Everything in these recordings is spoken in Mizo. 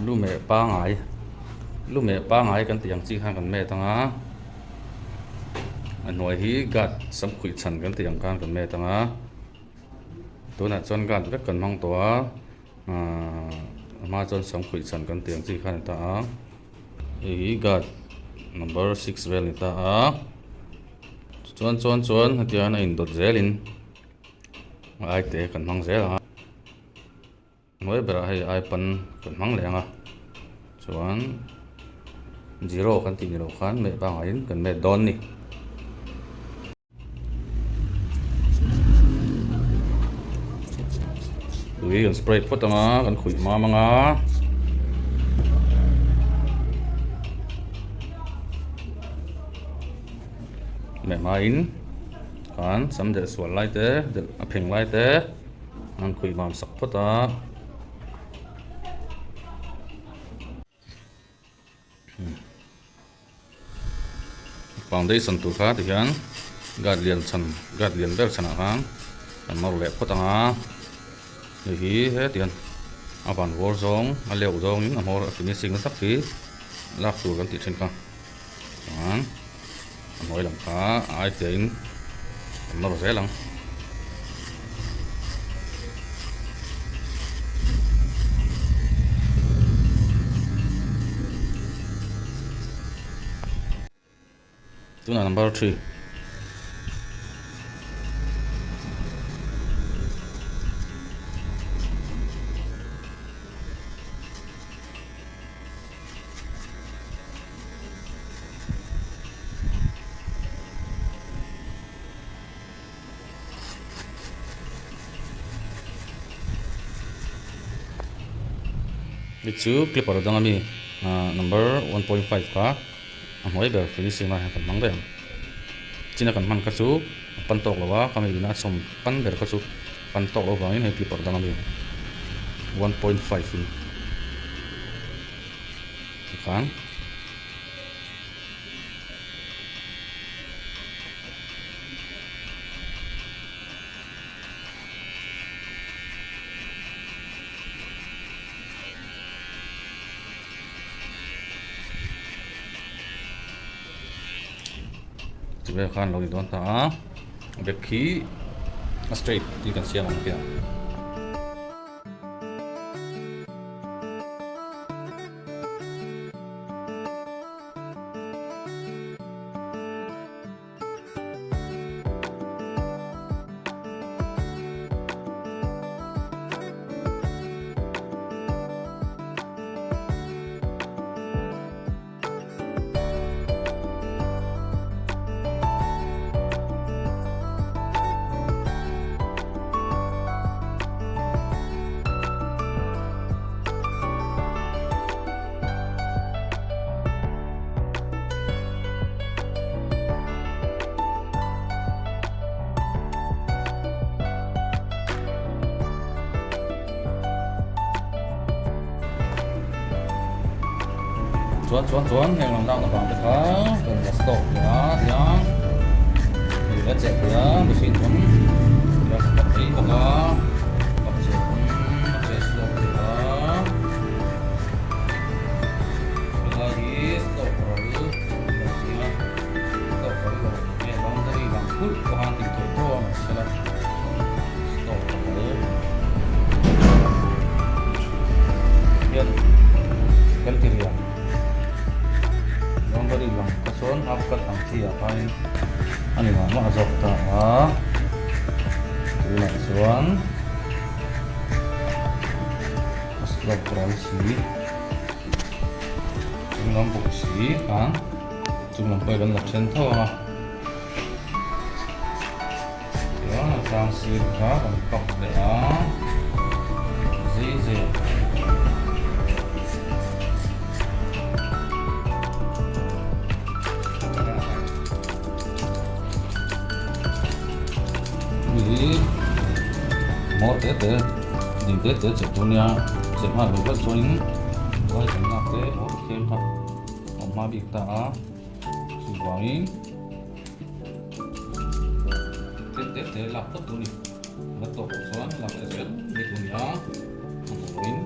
Lumeh pangai lumeh pangai kan tih ang chi khan kan met ang a a hnuai hi guard samkhuih chhan kan tih ang khan kan met ang a tunah chuan guard vek kan hmang tawh a ahh a hma chuan samkhuih chhan kan tih ang chi khan a ni ta a hei hi guard number six vel a ni ta a chuan chuan chuan hetiang a indawt zelin ai te kan hmang zel ang a. Hnuai berah hei ai pan kan hmang leh ang a chuan zero kan tih ni loh khan meh pangngai in kan met dawn a ni. Tui kan spray phawt ang a kan khuih mam ang a. Meh hmain khan sam delh sual lai te delh a pheng lai te. An khuih mam sak phawt a. Foundation tur kha tihian guard lian chhan guard lian ber chhanah khan kan nawr leh phawt ang a hei hi hetiang a van vawr zawng a leuh zawngin a hmawr a finishing na tak hi lak tur kan tih thin kha chuan a hnuai lam kha a ai chiahin kan nawr zel ang. Tunah number 3 Hei chu clipper dang ami number 1.5 kha a hnuai ber finishing lai hian kan hmang daih ang china kan hman kha chu a pan tawk lo a khami ina a chhawm pan ber kha chu pan tawk loh vangin hei clipper dang ami 1.5 in tikhan. Chu vel khan lo ni dawn ta a bag khi a straight tih kan siam ang piah. Chuan chuan chuan heng lam lakna vang te kha kan la stock leh a tiang hei la cheh thei a machine pawn la stock mai bawk a pak cheh pawn a cheh stock thei a helai hi stock ral lo ti a stock ral lo nge boundary lang kulh pawh khan tih theih tho a mahse stock ral hian kan ti riang boundary lang kha chuan half cut ang chi ah khanin a ni mah mah zawk ta a tunah chuan a slope ral si chung lam bawk si khan chung lam pawh hi kan la then tho ang a. Chuan a tlang sir kha kan pak leh a zei zei a. Hi maw te te ding te te che tur nia che nghal ve vat chuanin vai kan lak te maw tlem kha a awm hma bik ta a chuvangin. Tlem te te lak phawt tur a ni. La tawk loh chuan lak leh zel mai tur a ni a, a hmuh lohin.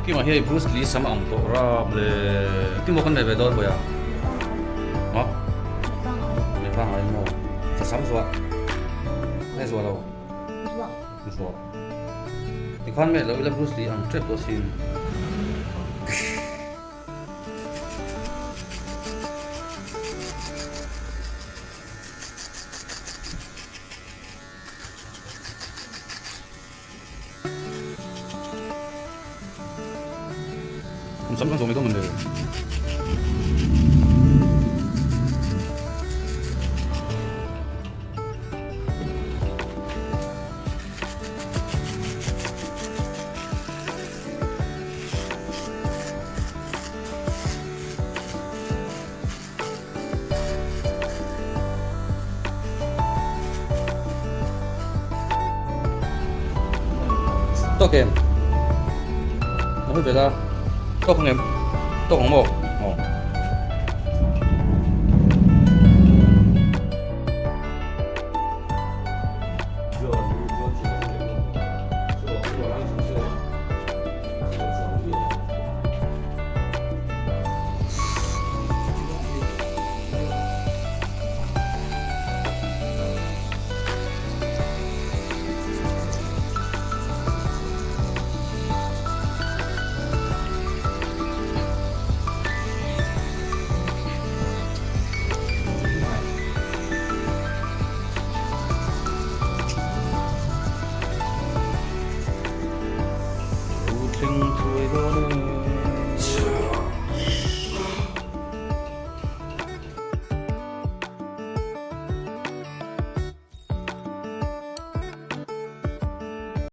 Kima hei Bruce Lee sam ang tawh rap le timo kan nei ve dawn bawih a ha mi pangai maw sa sam zuah nge zuah lo zuah tikhan meh lo ila Bruce Lee ang tep tawh sin. Kum sam kan zawm mai dawn le. Tawk em? Nó hơi về ra. Tawk ang em? Tawk ang maw?